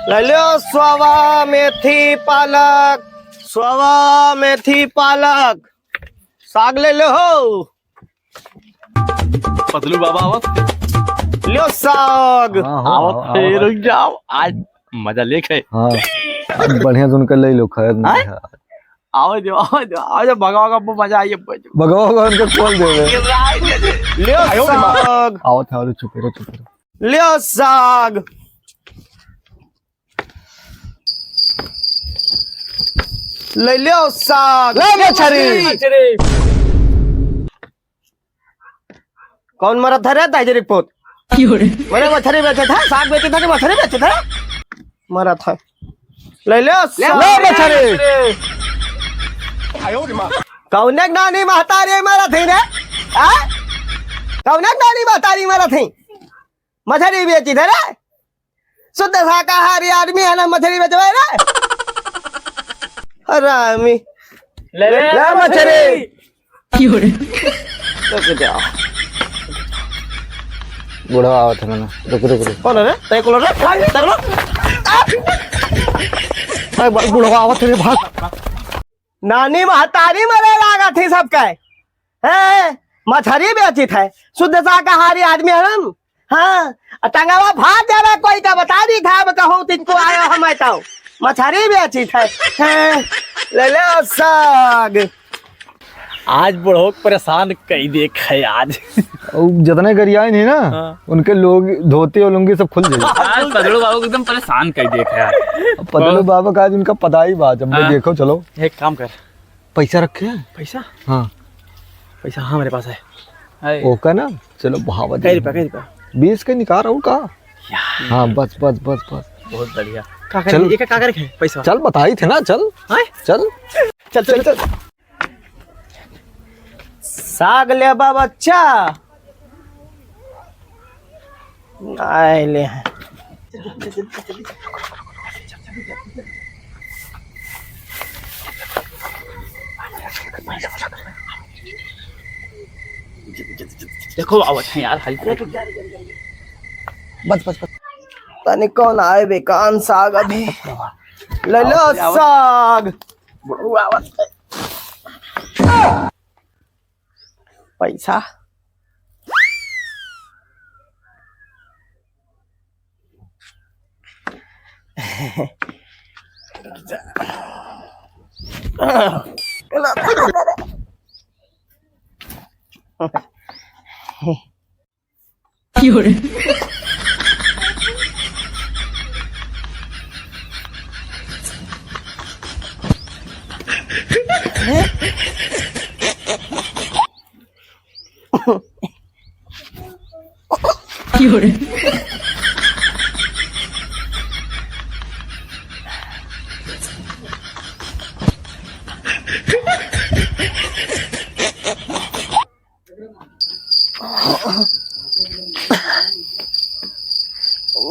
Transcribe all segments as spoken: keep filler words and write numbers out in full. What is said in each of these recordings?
ले लो सवा मेथी पालक, सवा मेथी पालक, साग ले लो हो। पतलू बाबा आवत। लो साग। हाँ, हाँ, आवत हाँ, है, हाँ। रुक जाओ, आज मजा लेके। हाँ, बढ़िया सुन के ले लो, खैर नहीं आय? है। आवे दो, आवे दो, आवे दो, भगाओ का मजा आइए, बच। भगाओ का उनके खोल दे रहे। ले आयो रे माँ। साग। आवत है, अरे चुप रहो, चुप रहो। ले साग। ले ले साग। ले मछरी। मछरी। कौन मरत है रे, दाई रे पूत? क्यों रे? मरे मछरी बेचे था, साग बेचे था कि मछरी बेचे था? मरत है। ले ले ले साग। मछरी। कौने के नानी महतारी मरत है रे? आ? कौने के नानी महतारी मरत है? मछरी बेची थे रे? शुद्ध शाकाहारी आदमी है ना, मछरी बेचबे रे? हरामी। ले ले ले मछरी। क्यों रे? रुक जाओ। बुढ़वा आवत है ना, रुक, रुक, रुक। कौन है रे? तय कौन रे? तय कौन? आ! अरे बा-, बुढ़वा आवत है रे, भाग। नानी महतारी मरे लागत ही सबके। हैं? मछरी बेचित है, शुद्ध शाकाहारी आदमी है हम। हाँ, आ टंगवा फाड़ देवे कोई का बता दी था, अब कहूँ तिनको आयो हम तो। मछरी बेचित है। हैं? ले ले साग। आज बुढ़ो के परेशान कई देख है आज। उ जतने गरियाइन है ना, हाँ। उनके लोग धोती और लुंगी सब खुल जाए। आज पतलू बाबू को एकदम परेशान कई देख है यार। अब पतलू बाबा का आज उनका पता ही बात, अब हाँ। देखो, चलो। एक काम कर, पैसा रखे हैं? पैसा? हाँ। पैसा हाँ, मेरे पास है। है। ओका ना, चलो, बहावा कै दे। रुपया, कै रुपया? बीस के निकाल, और का? यार। हाँ, बस, बस, बस, बस। बहुत बढ़िया। का करे? चल। ये का, का करे है पैसा? चल, बताई थे ना, चल। हैं? चल। चल, चल, चल। साग लेबा बच्चा? आए ले हैं। देखो, आवत हैं यार, हल्के। बस, बस, बस। तनी कौन आए बेकान साग अभी। ले लो आवत हैं, आवत। साग। बड़ू आवत है। पैसा।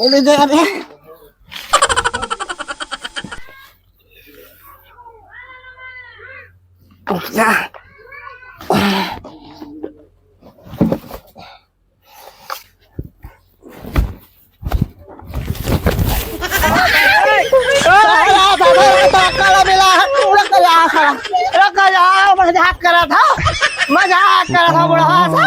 ले जा रे। मजाक करा था, मजाक करा था बुढ़वा सा।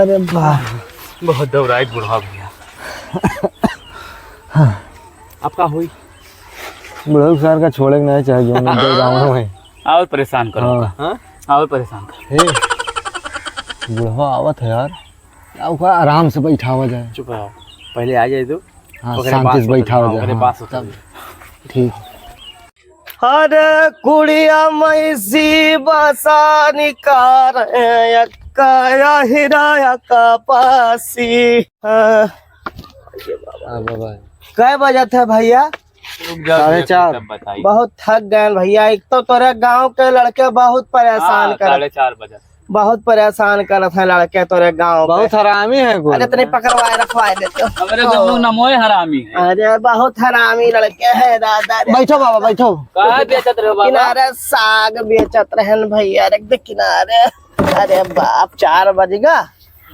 अरे वाह। बहुत दौड़ाई बुढ़वा भैया। अब का होई? बुढ़ऊ सार का छोड़े के नहीं चाहे, जो नहीं दे गाँव में। और परेशान करो हाँ। उनका। हाँ? और परेशान करो। हे, बुढ़वा आवत है यार, या ओका आराम से बैठावा जाए। चुप रहो, पहले आ जाए तो। हाँ, ओकरे शांति से बैठावा जाए, ओकरे हाँ, बात होता तब है। ठीक। अरे कुड़िया मैसी बसा निकार, अक्का या हीरा या का पासी। हाँ। हाँ, बाबा। कै बजत है भैया? रुक जाओ, साढ़े चार। तब बताइए। बहुत थक गए भैया, एक तो तोरे गांव के लड़के बहुत परेशान हाँ, कर, साढ़े चार बजे। बहुत परेशान करत हैं लड़के तोरे गांव के। बहुत हरामी है कोई। अरे तनी पकड़वाए रखवाए देते। अरे तुम लोग नमोए हरामी है। अरे बहुत हरामी लड़के हैं दादा रे। बैठो बाबा, बैठो। का बेचत रहे हो बाबा? किनारे साग बेचत रहन भैया, रख दे किनारे। अरे बाप, चार बजगा।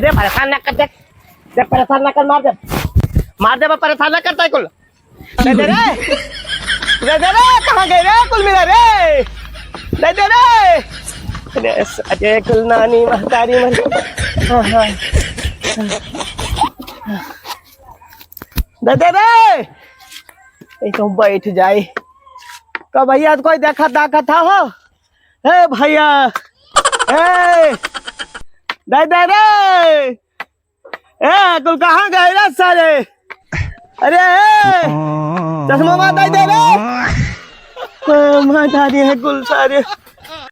दे दे, परेशान ना कर दे। दे, परेशान ना कर, मार दे। मार दे, बा, परेशान ना करता है कुल। दे दे रे। दे दे रे, कहाँ गए रे कुल मिला रे? दे दे रे। अरे, अरे, कुल नानी महतारी मर। हाँ, हाँ। दे दे रे। ए तो बैठ जाए। का भैया, कोई देखा दाखा था हो? ए भैया, ए, दे दे रे। ए, कुल कहाँ गए रे सारे? अरे, ए, चश्मा दे दे रे। ए, महतारी है कुल सारे।